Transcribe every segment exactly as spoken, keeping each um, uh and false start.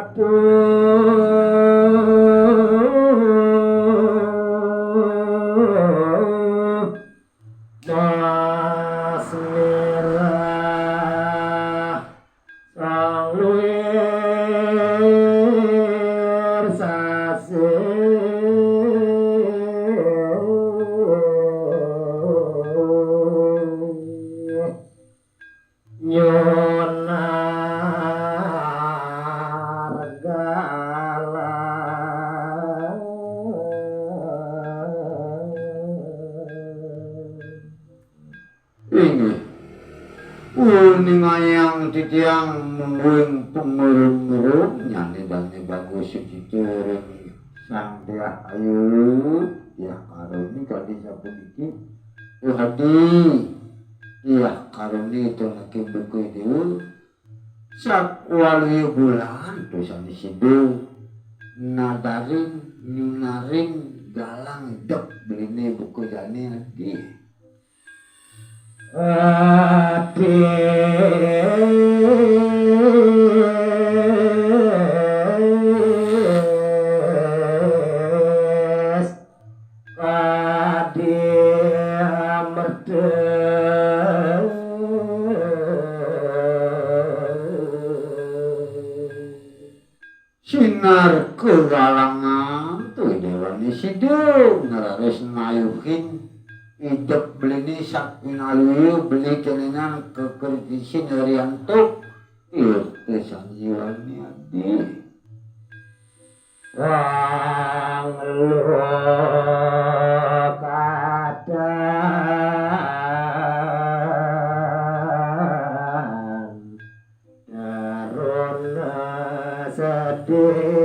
Aduh, Mas Merah, sang luir sasih. Nyunar galang. Inggih. Uning ayang titiang mungguing pengurung-urung nyane dane bagus suci ring Sang Diah Ayu, Diah Karuni kadi sapuniki. Duh adi, Diah Karuni to nake buka dewa. Sakualuya bulan to sane sida nadarin nyunarin galang idep beline buka jane adi. Atis kadi amerta. Sinar kagalangan tu dewane sida ngraris nayuhin idep beline sapinaluya beli tenenan kekertisin riantuk irte sanjiwani adi. Wang lukadan. Daruna sedih.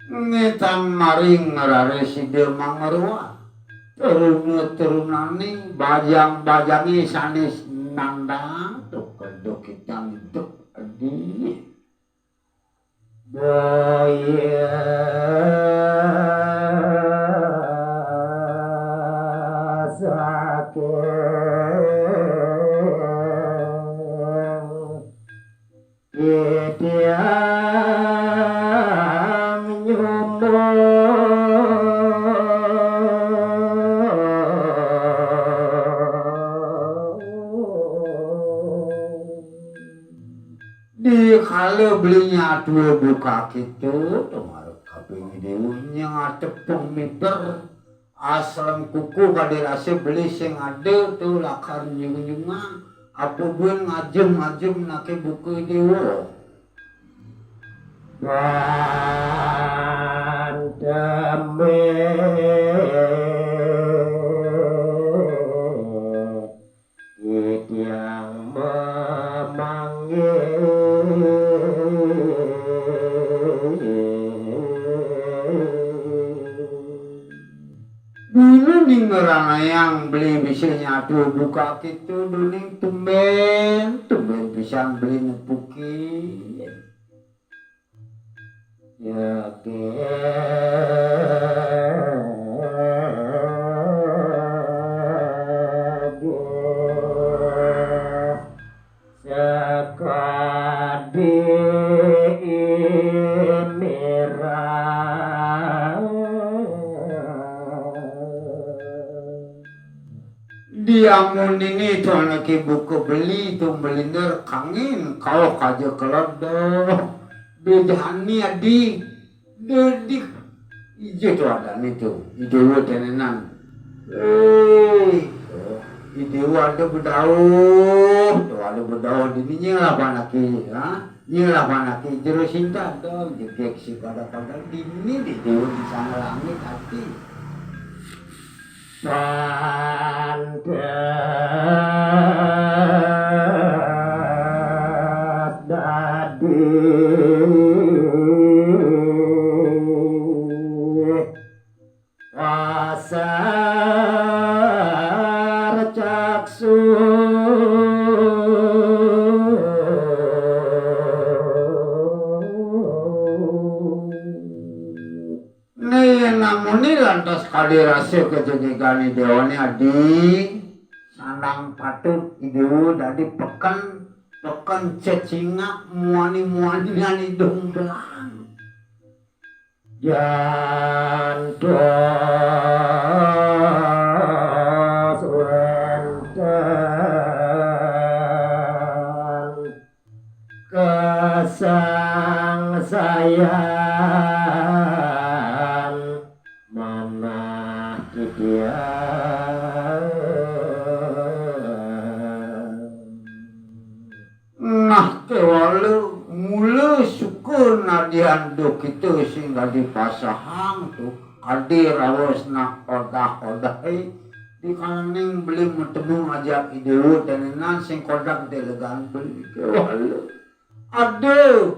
Ngetan maring ngrare sida mangrua. Teruna-terunane, bajang-bajange sane nandang, to kedukitan duk edih. Boya saking titiang nyumbung. Dikala beli nyatua buka kita, tumarep kaping dewa nyatepung miber, aslem kuku kadi rasa beli sing ada tu lakar nyunjungan, apa buin ngajem-ngajem nake buka dewa. Pandemi. Titiang memanggih. Dulu ning ngranayang beli bisa nyatu buka kita, duning tumben, tumben pisan beli nepuki. Yake sakadi imirang. Diamunine to anake buka beli, to belinder kangin, kauh kaja kelodoh. Bedane adi, dedik. Ija to adane to, idewa tenenan. Eh, idewa ada bedauh, to ada bedauh dini nyelah panake, ha? Nyelah panake jero sinta, dong, jegek si pada-pada dini di dewa di sana langit ati. Pantes dadi pasar caksu. Nah, yen namune lantas kadi rasa kejegegane dewane adi, sang Nang patut I Déwa dadi peken, peken cecingak muani-muanian idung belang. Jantos wénten kasangsayan manah titiang. Nah, kéwala mula suka nadian duh kita sing dadi pasahang tu, adi raos nak odah-odahé, dikalaning beli matemu ajak I Déwa tenenan sing kodag delegan beli kéwala. Ada,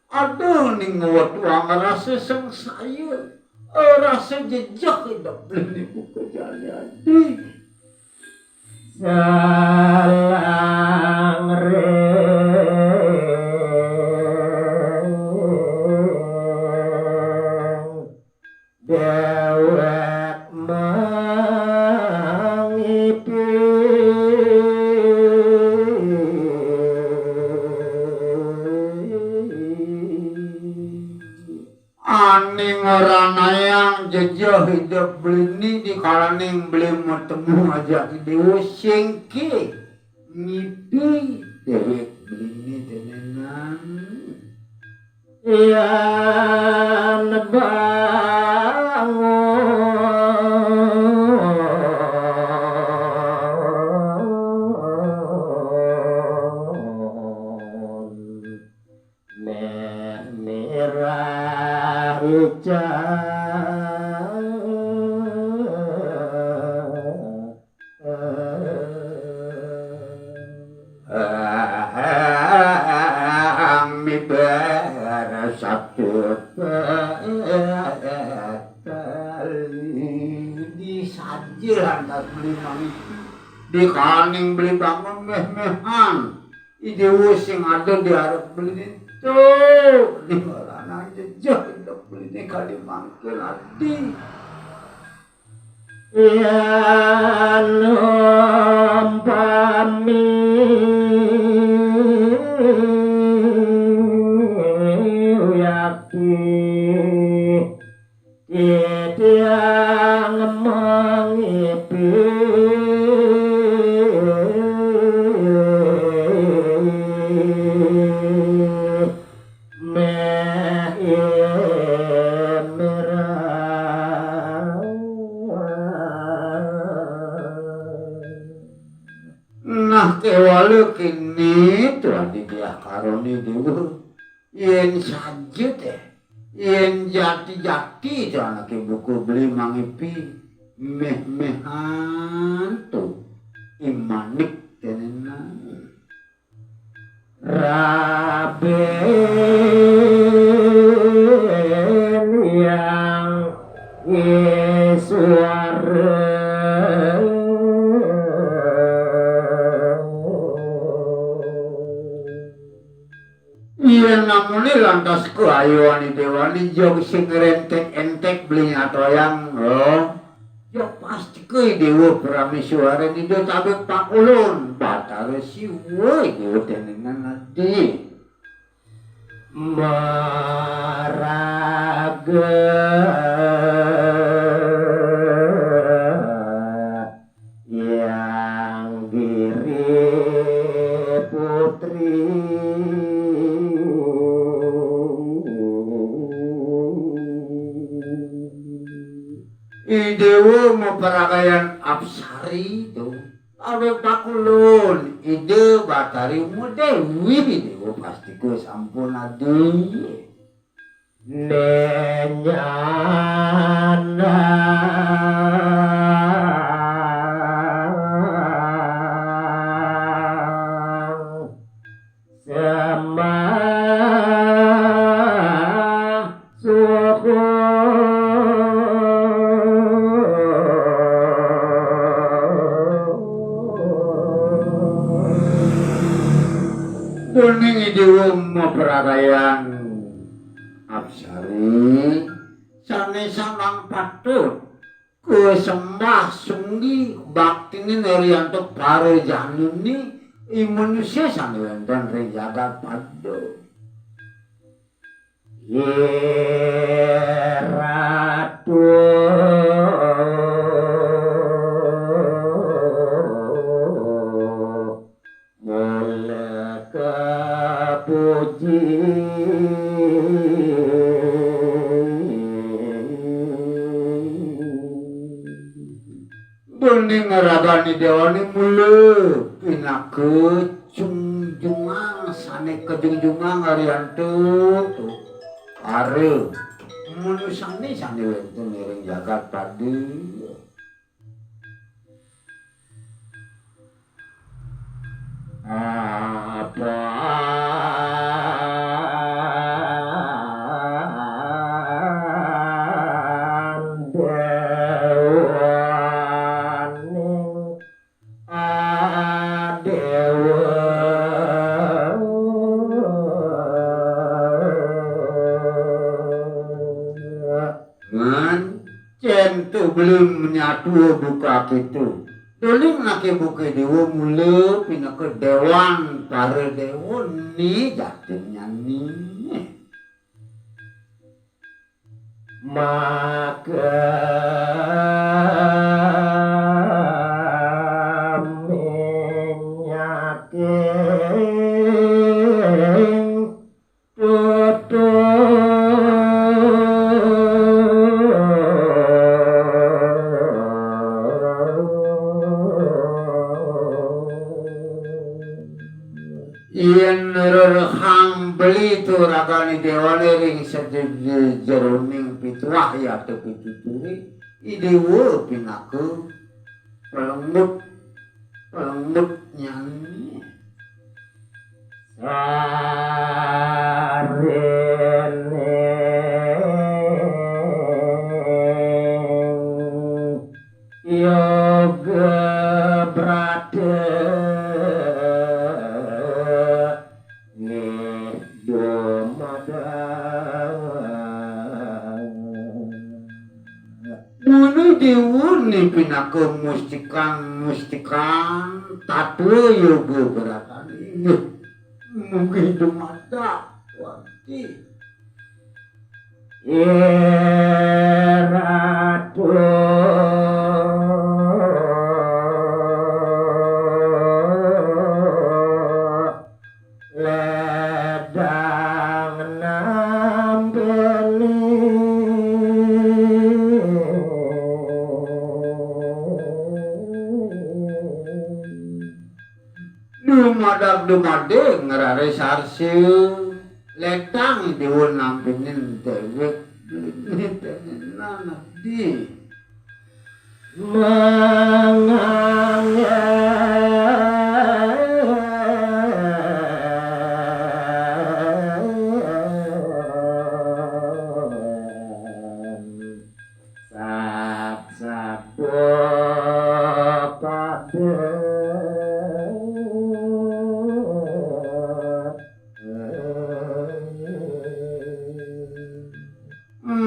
ada ning wetuang rasa sengsaya, rasa jejeh idep beli buka jani adi. Salang ring déwék mangipi. Aning ngranayang jejeh idep beliné dikalaning beli matemu ajak I Déwa sing ké ngipi déwék beliné tenenan. Yan bangun méh mirah ical. Mibar satu kali. Disaja lantas beli mangipi. Dikalaning beli bangun méh-méhan. I Déwa sing ada di arep beliné. Tuh, di marana jejeh idep beliné kali mangkin adi. Yan umpami yakti titiang mangipi méh imirah. Nah, kéwala kéné tuah didiah karone Déwa. Yén saja téh, yén jati-jati to anaké buka beli mangipi, méh-méhan to I Manik tenenan. Raben Hyang Iswara. Yén namune lantas kaayoan I Déwané jog sing rentek-entek beli nyatoyang, oh. Ya pasti ke I Déwa Prameswara Ida tabek pakulun. Batara Siwa I Déwa tenenan adi. Maraga Hyang Giri Putri. I Déwa maparagayan apsari to. Awit pakulun, Ida Batari Uma Déwi, I Déwa pasti ku sampun adi. Nenyana sembah syukur. Dening I Déwa maprarayan apsari, sané samang patut Kesembah sunggi baktine Rianto para janune, i manusia sane wenten ring jagat pada. Ye Ratu, mula kapuji. Dene ngragane dewane mula pinaka jungjungan sane kajungjungan Arianto to. Para manusane sane wenten ring jagat pada. Apan dewaning adewa. Man, cen tu belum menyatu buka kitu. Duli menake buka dewa mula pinaka dewan para dewa ni jatinnya ni. Maka minyaking tutu. Yen rerehang beli tu ragane dewane ring sajeroning pituah ya tu pituturi, i dewa pinaka pelembut, pelembut nyane. Sarining yoga brata nih dumadang. Mula dewa ni pinaka mustikan, mustikan tatwa yoga beratan inggih. Munggih dumadak wanti. Ye Ratu, ledang nampeni. Dumadak dumade ngrare sarsa, ledang dewa nampeni dewek. Dene tenan di. Mangangge sat sabda pada.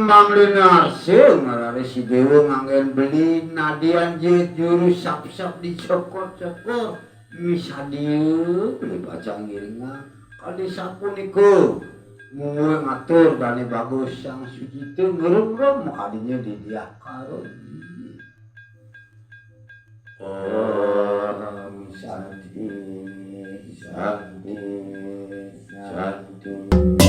Mangdene arsa ngrare si dewa nganggen beli, nadian je juru sapsap dicokor-cokor, misadia beli pacang ngiringang. Kadi sapunika mungguing atur dane bagus Sang Sujita ngrumrum kadinya di diah karun. Om Santi, Santi, Santi.